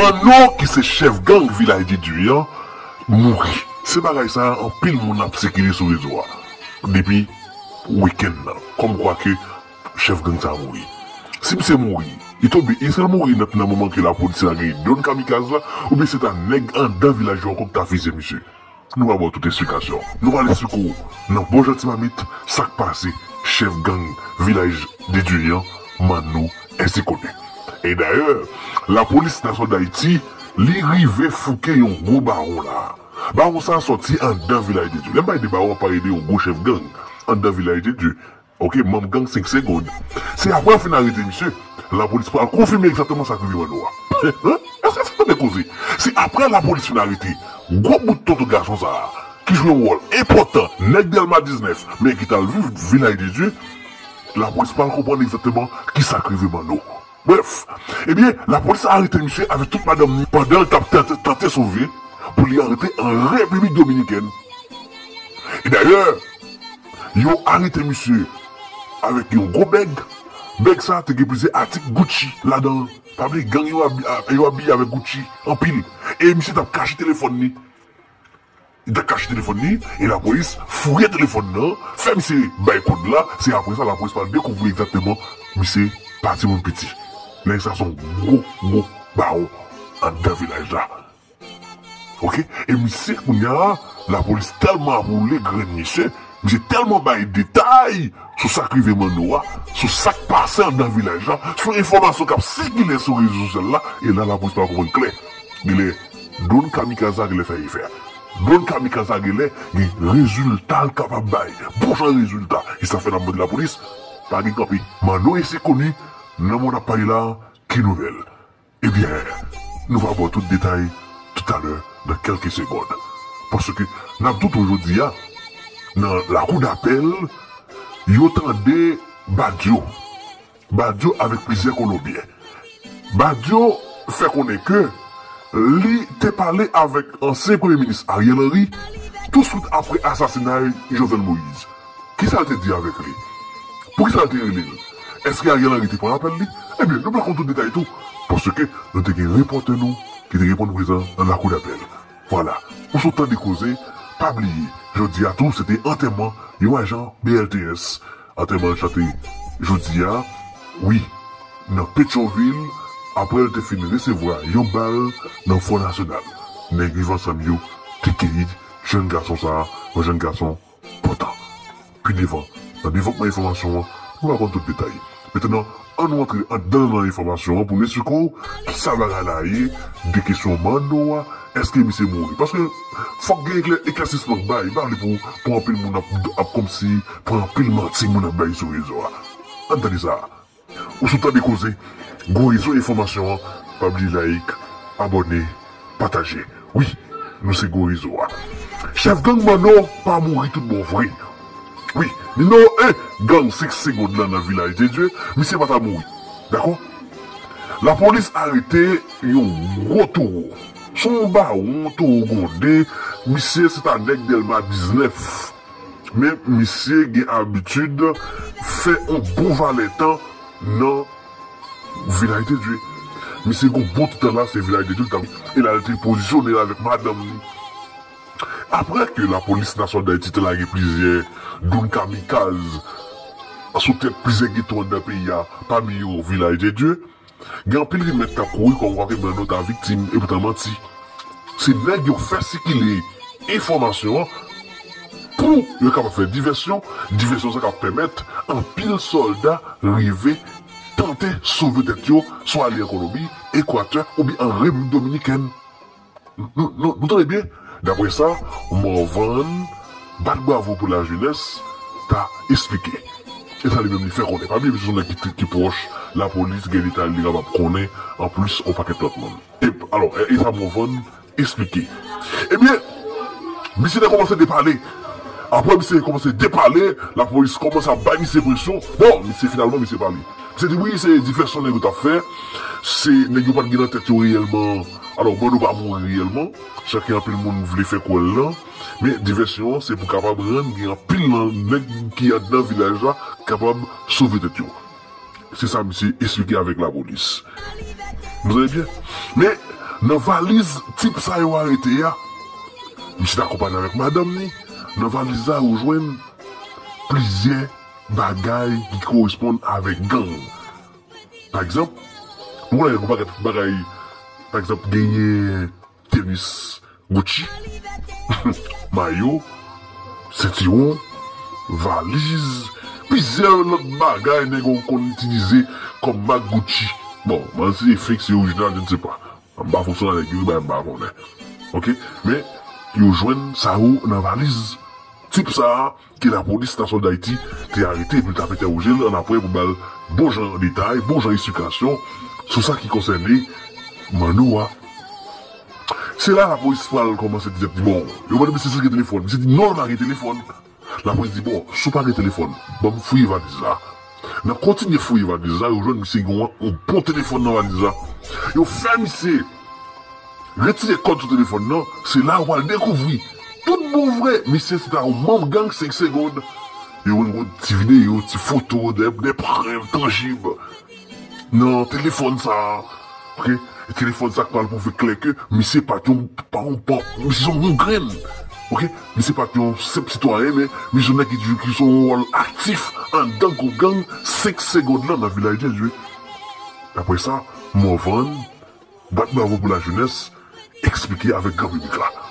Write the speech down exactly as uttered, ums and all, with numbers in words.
Manno ki se chèf gang Vilaj de Dye an mouri. Se bagay sa a, anpil moun ap sikile sou rezo a depi wikenn nan, kòmkwa ke chèf gang sa a mouri. Si misye mouri, li tonbe, èske l mouri nan, nan moman ke lapolis lage dwòn kamikaz la, oubyen se ta nèg anndan vilaj yo ankò ki ta fize misye? Nou va ba w tout esplikasyon. Nou pral esplike w nan Bonjan Ti Mamit sa k pase chèf gang Vilaj de Dye an, Manno, èske konnen. E dayè, lapolis nasyonal Dayiti, li rive fouke yon gwo bawon la. Bawon sa a sòti anndan Vilaj de Dye. Lè m pale de bawon, m pale de yon gwo chèf gang anndan Vilaj de Dye. Oke, manm gang senk Segond. Se apre yo fin arete misye, lapolis pral konfime egzakteman sa k rive Manno a. Hein? Èske, èske w tande koze? Se apre lapolis fin arete gwo bout tonton gason sa a, ki jwe yon wòl enpòtan, nèg Dèlma diznèf, men ki t al viv Vilaj de Dye, lapolis pral konprann egzakteman kisa k rive Manno. Brèf, ebyen, lapolis arete misye avèk tout madanm ni pandan l t ap tante, tante sove pou li antre an Repiblik Dominikèn. E dayè, yo arete misye avèk yon gwo bèg. Bèg sa a te gen plizyè atik Gucci ladan l. Pa bliye, gang yo abi-, a-, yo abiye avèk Gucci anpil. E misye t ap kache telefòn li. Li t ap kache telefòn li, e lapolis fouye telefòn nan, fè misye bay kòd la. Se apre sa, lapolis pral dekouvri egzakteman misye pa timoun piti. Nèg sa se yon gwo, gwo bawon anndan vilaj la. Oke? E misye, kounye a, lapolis tèlman ap woule grenn misye, misye tèlman bay detay sou sa k rive Manno a, sou sa k pase anndan vilaj la, sou enfòmasyon k ap sikile sou rezo sosyal la, e la, lapolis pa konprann klè. Genlè, dwòn kamikaz la genlè fè efè. Dwòn kamikaz la genlè gen rezilta l kapab bay. Bon jan rezilta. E sa fè n ap mande lapolis, pa gen kanpe. Manno èske koni, nan moman n ap pale la, ki nouvèl? Ebyen, nou va ba w tout detay toutalè nan kèlke segonn. Paske n ap di w tou jodi a, nan lakou dapèl, yo tande Badio. Badio avèk plizyè Kolonbyen. Badio fè konnen ke li te pale avèk ansyen premye minis Ariel Henry touswit apre asasinay Jovenel Moïse. Kisa l te di avèk li? Poukisa l te rele l? Èske Ariel Henry te pran apèl li? Ebyen, nou pral konn tout detay tou, paske nou te gen repòtè nou ki te reponn prezan nan lakou dapèl. Vwala, ou sot tande koze, pa bliye, jodi a tou, se te antèman yon ajan B L T S. Antèman an chante jodi a, wi, nan Petyonvil, apre l te fin resevwa yon bal nan Fò Nasyonal. Nèg Viv Ansanm yo te keyi jèn gason sa a, yon jèn gason pòtan. Pi devan, nan devlopman enfòmasyon an, nou va konn tout detay. Mentnan, ann nou antre anndan nan enfòmasyon an pou n esplike w kisa bagay la ye, de kesyon Manno a, èske misye mouri? Paske fòk gen eklè-, eklèsisman k bay, m pa vle pou, pou anpil moun ap, ap kòmsi pran anpil manti moun ap bay sou rezo a. Ann tande sa. Ou sot tande koze, gwo rezo enfòmasyon an, pa bliye like, abòne, pataje. Wi, nou se gwo rezo a. Chèf gang Manno pa mouri tout bon vre. Wi, nimewo en gang senk Segond lan nan Vilaj de Dye, misye pa ta mouri. Dakò? Lapolis arete yon gwo towo. Se yon bawon, towo gwonde, misye se ta nèg Dèlma diznèf. Men misye gen abitid fè yon bon valè tan nan Vilaj de Dye. Misye gon bon ti tan la, se Vilaj de Dye li t ap, e la li te pozisyone l avèk madanm li. Apre ke lapolis nasyonal Dayiti te lage plizyè dwòn kamikaz sou tèt plizyè geto anndan peyi a, pami yo Vilaj de Dye, gen anpil rimè k t ap kouri kòmkwa ke Manno ta viktim, e poutan manti. Se nèg yo fè sikile enfòmasyon an pou yo kapab fè divèsyon, divèsyon sa k ap pèmèt anpil sòlda rive tante sove tèt yo, swa ale an Kolonbi, Ekwatè, oubyen an Repiblik Dominikèn. Nou, nou, nou tande byen? Daprè sa, Morvan, bat bravo pou lajenès, ta esplike. E sa li menm li fè konnen. Pa bliye, misye se yon nèg ki, ki pwòch lapolis, gen detay li kapab konnen, anplis, yon pakèt lòt moun. E, alò, e, e sa Morvan esplike. Ebyen, misye te kòmanse depale. Apre misye kòmanse depale, lapolis kòmanse ap bay misye presyon. Bon, misye finalman, misye pale. Misye di wi, se divèsyon nèg yo t ap fè. Se nèg yo pa t gen nan tèt yo reyèlman. Alò, Manno pa mouri reyèlman, jan ke anpil moun vle fè kwè l lan. Men divèsyon an, se pou kapab rann gen anpil nan nèg ki anndan vilaj la kapab sove tèt yo. Se sa misye esplike avèk lapolis. Vous allez bien? Men, Nan valiz tip sa yo arete a, misye t akonpanye avèk madanm li. Nan valiz la, yo jwenn plizyè bagay ki koresponn avèk gang. Pa egzanp, ou konnen gen yon pakèt bagay, pa egzanp, genyen tenis Gucci, mayo, sentiwon, valiz, plizyè lòt bagay nèg yo konn itilize kòm mak Gucci. Bon, mwen si se fake, se orijinal, je ne sais pas. M pa fonksyonè nèg yo, bagay m pa konnen. Oke? Men, yo jwenn sa yo nan valiz tip sa a, ke Lapolis Nasyonal Dayiti te arete epi l t ap entèwoje l annapre pou ba l bon jan detay, bon jan esplikasyon sou sa ki konsène Manno a. Se la lapolis pral kòmanse di tèt li, bon, yo mande misye si l gen telefòn. Misye di non, l pa gen telefòn. Lapolis di, bon, si w pa gen telefòn, ban m fouye valiz la. Nan kontinye fouye valiz la, yo jwenn misye gen yon bon telefòn nan valiz la. Yo fè misye retire kòd sou telefòn nan, se la ou pral dekouvri tout bon vre misye se ta yon manm gang senk Segond. Yo jwenn yon ti videyo, ti foto, de, de prèv tanjib nan telefòn sa a. Oke? E telefòn sa a k pral pwouve klè ke misye pa t yon, pa yon, pa, misye se yon grenn. Oke? Misye pa t yon senp sitwayen, men misye se yon nèg ki, ki jwe yon wòl aktif anndan gwoup gang senk Segond lan nan Vilaj de Dye. Apre sa, Morvan bat bravo pou lajenès, eksplike avèk gran piblik la.